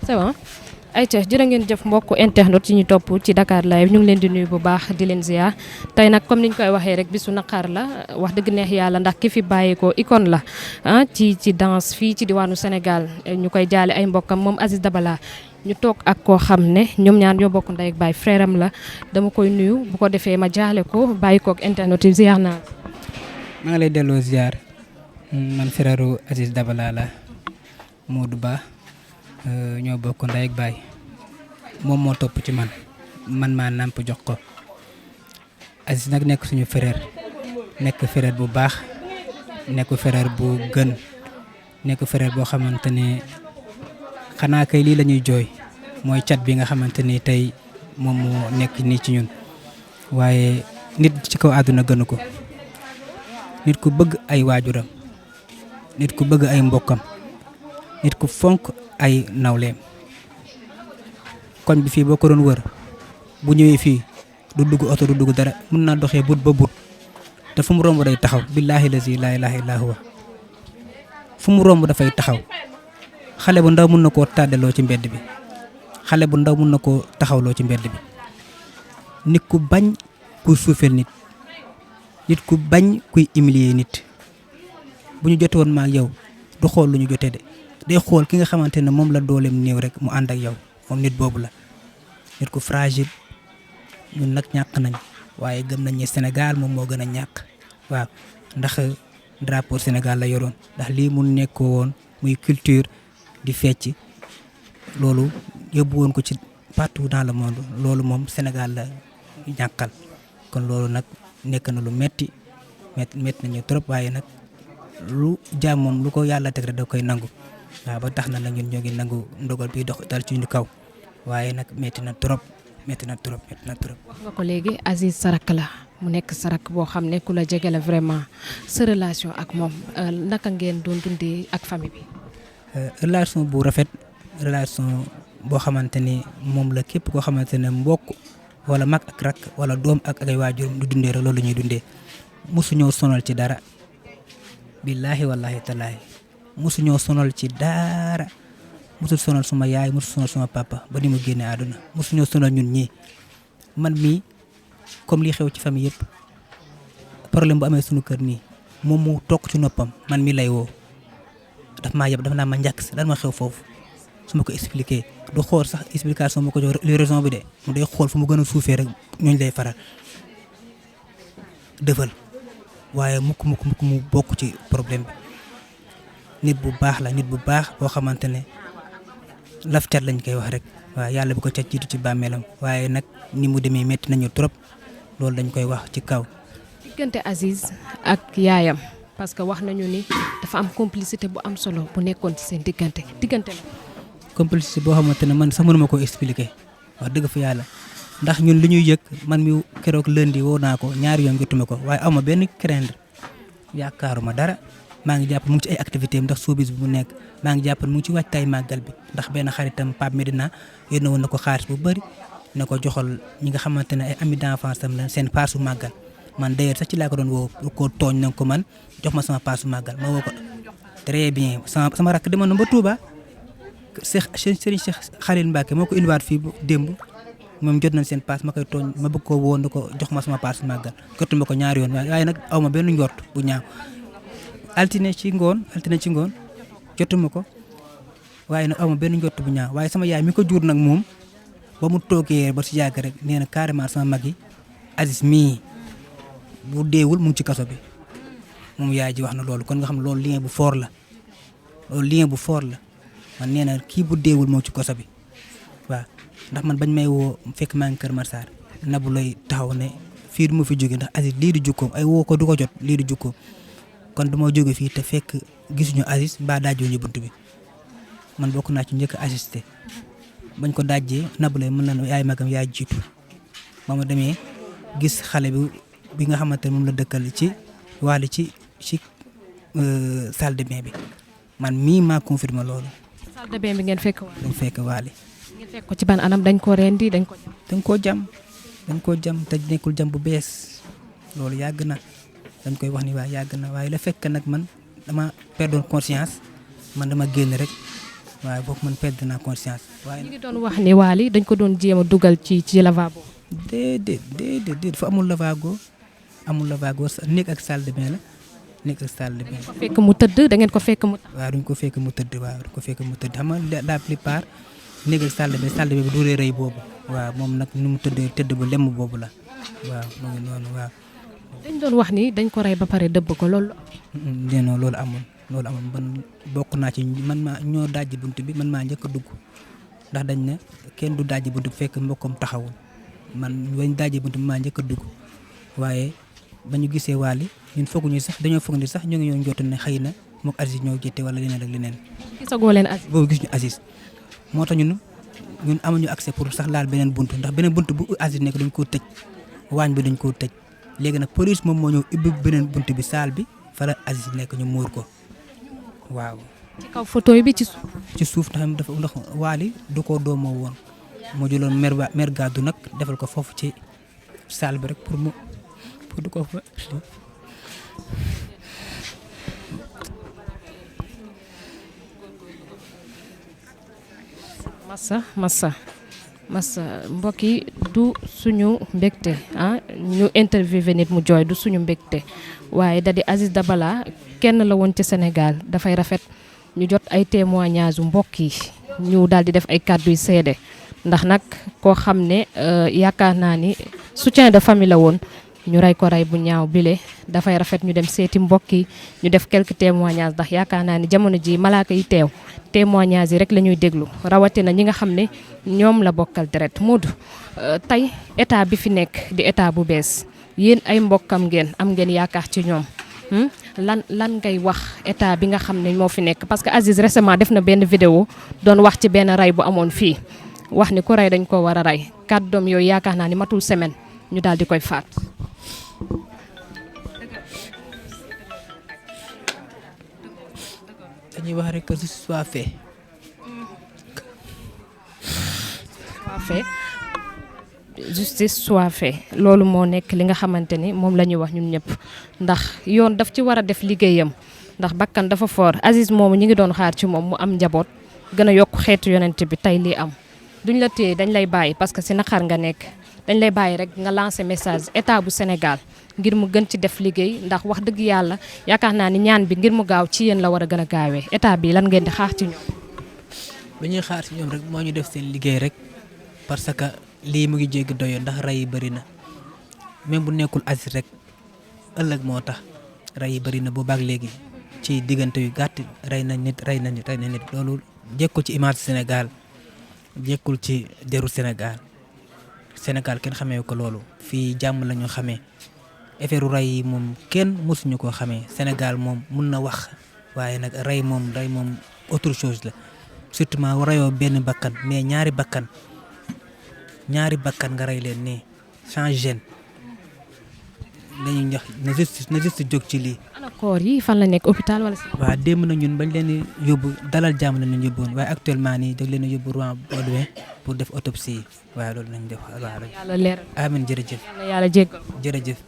c'est bon ayca jërë ngeen jëf mbokku internet ci ñu topp ci Dakar Live ñu ngi leen di nuyu bu baax di leen ziar tey nag comme niñ koy waxee rek bisu naqar la wax dëgg neex yàlla ndax ki fi bàyyeekoo icône la ci danse fii ci diwaanu Sénégal ñu koy jaale ay mbokkam moom Aziz Dabala ñu toog ak koo xam ne ñoom ñaar ñoo bokk ndey ak baay frère am la dama koy nuyu bu ko defee ma jaale ko bàyyi kook internet yi ziar naa. maa ngi lay delloo ziar man frère Aziz Dabala la Modou Ba. ñoo bokk ndey ak baay moom moo topp ci man maa nàmp jox ko Aziz nag nekk suñu frère nekk frère bu baax nekk frère bu gën nekk frère boo xamante ne xanaa kay lii la ñuy jooy mooy cat bi nga xamante ni tey moom moo nekk nii ci ñun waaye nit ci kaw àdduna gënu ko nit ku bëgg ay waajuram nit ku bëgg ay mbokkam nit ku fonk ay nawleem koñ bi fii boo ko doon wër bu ñëwee fii du dugg oto du dugg dara mën naa doxee but ba but te fu mu romb day taxaw billaahi lazi laa ilaaha illaa huwa fu mu romb dafay taxaw xale bu ndaw mën na koo tàddaloo ci mbedd bi xale bu ndaw mën na koo taxawloo ci mbedd bi nit ku bañ kuy suufeel nit nit ku bañ kuy humilier nit bu ñu jote woon ma ak yow du xool lu ñu jotee de day xool ki nga xamante ne moom la dooleem néew rek mu ànd ak yow moom nit boobu la nit ku fragile ñun nag ñàkk nañ waaye gëm nañ ne Sénégal moom moo gën a ñàkk waaw ndax drapeau Sénégal la yoroon ndax lii mu nekkoo woon muy culture di fecc loolu yóbbu woon ko ci partout dans le monde loolu moom Sénégal la ñàkkal kon loolu nag nekk na lu metti nañu trop waaye nag lu jaam moom lu ko yàlla teg rek da koy nangu waaw ba tax na nag ñun ñoo ngi nangu ndogal bi dox dal ci ñu kaw waaye nag metti na trop. wax nga ko léegi Aziz sarak la mu nekk sarak boo xam ne ku la jege la vraiment sa relation ak moom naka ngeen doon dundee ak famille bi. relation bu rafet relation boo xamante ni moom la képp koo xamante ne mbokk wala mag ak rak wala doom ak ay waajurum du dundee rek loolu la ñuy dundee mosu ñoo sonal ci dara billaahi wallaahi tallaahi mosu ñoo sonal ci dara mosul sonal suma yaay mosul sonal suma papa ba ni mu génnee àdduna mosu ñoo sonal ñun ñii man mii comme li xew ci famille yëpp problème bu amee sunu kër nii moom mu toog ci noppam man mii lay woo daf maa yeb dafa naa ma njàkk si lan ma xew foofu su ma ko expliqué du xool sax explication ma ko jox li raison bi de mu day xool fu mu gën a suufee rek ñooñu lay faral dëfal waaye mukk mu bokk ci problème bi nit bu baax la nit bu baax boo xamante ne laf cat lañ koy wax rek waaw yàlla bu ko cat jiitu ci bàmmeelam waaye nag ni mu demee métti nañu trop loolu dañ koy wax ci kaw. diggante Aziz ak yaayam parce que wax nañu ni dafa am complicité bu am solo bu nekkoon ci seen diggante la. complicité boo xamante ne man sax mënuma koo expliquer wax dëgg fa yàlla ndax ñun li ñuy yëg man mi keroog lundi woo naa ko ñaari yoon jotuma ko waaye awma benn craindre yaakaaruma dara. maa ngi jàpp mu ngi ci ay activité am ndax showbiz bi mu nekk maa ngi jàpp mu ngi ci waajtaay màggal bi ndax benn xaritam Pape Medina yónnee woon na ko xaalis bu bëri ne ko joxal ñi nga xamante ne ay amis d'enfance tam la seen paasu màggal man d'ailleurs sax ci laa ko doon woo ko tooñ na ko man jox ma sama paasu màggal ma woo ko très bien sama rakk demoon na ba Touba Serigne Cheikh Khalil Mbacke moo ko indiwaat fii démb moom jot nañ seen paas ma koy tooñ ma bëgg koo woo ne ko jox ma sama paasu màggal jotuma ko ñaari yoon waaye nag aw ma benn njort bu ñaaw. altine ci ngoon jotuma ko waaye nag awma benn njott bu ñaaw waaye sama yaay mi ko jur nag moom ba mu toogee ba si yàgg rek nee na carrément sama mag yi Aziz mii bu deewul mu ngi ci kaso bi moom yaay ji wax na loolu kon nga xam ne loolu lien bu fort la man nee na kii bu deewul moo ci kaso bi waaw ndax man bañ may woo fekk maa ngi Kër Massar nabu lay taxaw ne fii du ma fi jóge ndax Aziz lii di jukkoom ay woo ko du ko jot lii di jukkoom kon dama jóge fii te fekk gisuñu Aziz mbaa daajoo ñu bunt bi man bokk naa ci njëkk a assisté bañ ko daajee nabulay mën na yaay magam yaay jiitu ba ma demee gis xale bi nga xamante ne moom la dëkkal ci waale ci salle de bain bi man mii maa confirmé loolu. salle de bain bi ngeen fekk waale. dañ fekk waale. ngeen fekk ko ci ban anam dañ ko rendi dañ ko jam te nekkul jam bu bees loolu yàgg na. dañ koy wax ni waaye yàgg na waaye la fekk nag man dama perdoon conscience man dama génn rek waaye foofu man perdre naa conscience. waaye ñu ngi doon wax ni Wally dañ ko doon jéem a dugal ci lavabo. déedéet fa amul lavabo néeg ak salle de bain la néeg ak salle de bain. ko fekk mu tëdd da ngeen ko fekk mu. waaw duñ ko fekk mu tëdd xam nga la plupart néeg ak salle de bain bi du rëy boobu waaw moom nag ni mu tëdd bu lemm boobu la waaw mu ngi noonu waaw. dañ doon wax ni dañ ko rey ba pare dëbb ko loolu. non loolu amul man bokk naa ci man maa ñoo dajji bunt bi man maa njëkk a dugg ndax dañ ne kenn du dajji bunt bi fekk mbokkam taxawul man bañ dajji bunt bi maa njëkk a dugg waaye ba ñu gisee Wally ñun fooguñu sax dañoo foog ni sax ñu ngi ñoo njottu ne xëy na mook Aziz ñoo jëtte wala leneen ak leneen. gisagoo leen Aziz. boobu gis ñu Aziz moo tax ñun amuñu accès pour sax laal beneen bunt ndax beneen bunt bu Aziz nekk dañ koo tëj waañ bi dañ koo tëj léegi nag police moom moo ñëw ubbi beneen bunt bi saal bi fa la Aziz nekk ñu muur ko waaw. ci kaw photo bi ci suuf. ci suuf ndax Wally du ko doomoo woon moo jëloon mer gàddu nag defal ko foofu ci saal bi rek pour du ko fa. massa mbokk yi du suñu mbégte ñu interviewé nit mu jooy du suñu mbégte waaye da di Aziz Dabala kenn la woon ci Sénégal dafay rafet ñu jot ay témoignages mbokk yi ñu daal di def ay kàddu yu seede ndax nag koo xam ne yaakaar naa ni soutien de famille la woon ñu rey ko rey bu ñaaw bile dafay rafet ñu dem seeti mbokk yi ñu def quelques témoignages ndax yaakaar naa ni jamono ji malaaka yi teew témoignages yi rek la ñuy déglu rawatina ñi nga xam ne ñoom la bokkal deret Modou tey état bi fi nekk di état bu bees yéen ay mbokkam ngeen am ngeen yaakaar ci ñoom lan ngay wax état bi nga xam ne moo fi nekk parce que Aziz récemment def na benn vidéo doon wax ci benn rey bu amoon fii wax ni ku rey dañ ko war a rey kàddoom yooyu yaakaar naa ni matul semaine ñu daal di koy faat. dañuy wax rek que justice soit fait. justice soit fait loolu moo nekk li nga xamante ni moom la ñuy wax ñun ñëpp ndax yoon daf ci war a def liggéeyam ndax bakkan dafa fort Aziz moomu ñi ngi doon xaar ci moom mu am njaboot gën a yokk xeetu yonent bi tey lii am duñ la téye dañ lay bàyyi parce que si naqar nga nekk dañ lay bàyyi rek nga lancer message état bu Sénégal ngir mu gën ci def liggéey ndax wax dëgg yàlla yaakaar naa ni ñaan bi ngir mu gaaw ci yéen la war a gën a gaawee état bi lan ngeen di xaar ci ñoom. bi ñuy xaar ci ñoom rek moo ñu def seen liggéey rek parce que lii mu ngi jéggi doyo ndax rey yi bëri na même bu nekkul Aziz rek ëllëg moo tax rey yi bëri na bu baax léegi ci diggante yu gàtt rey na nit loolu jekkul ci image Sénégal jekkul ci deru Sénégal kenn xamee ko loolu fii jàmm la ñu xamee affaire rey yi moom kenn mësuñu koo xamee Sénégal moom mun na wax waaye nag rey moom autre chose la surtout ma reyoo benn bakkan mais ñaari bakkan nga rey leen nii sans gêne dañuy ñax na justice jóg ci lii. ana koor yi fan la nekk hôpital wala. waaw démb na ñun bañ leen di yóbbu dalal jàmm la ñu yóbbuwoon waaye actuellement nii dañ leen a yóbbu Rouen Baudouin pour def autopsie yi waaye loolu nañ def waaw. yàlla leeral. amiin jërëjëf. yàlla jéggal. jërëjëf.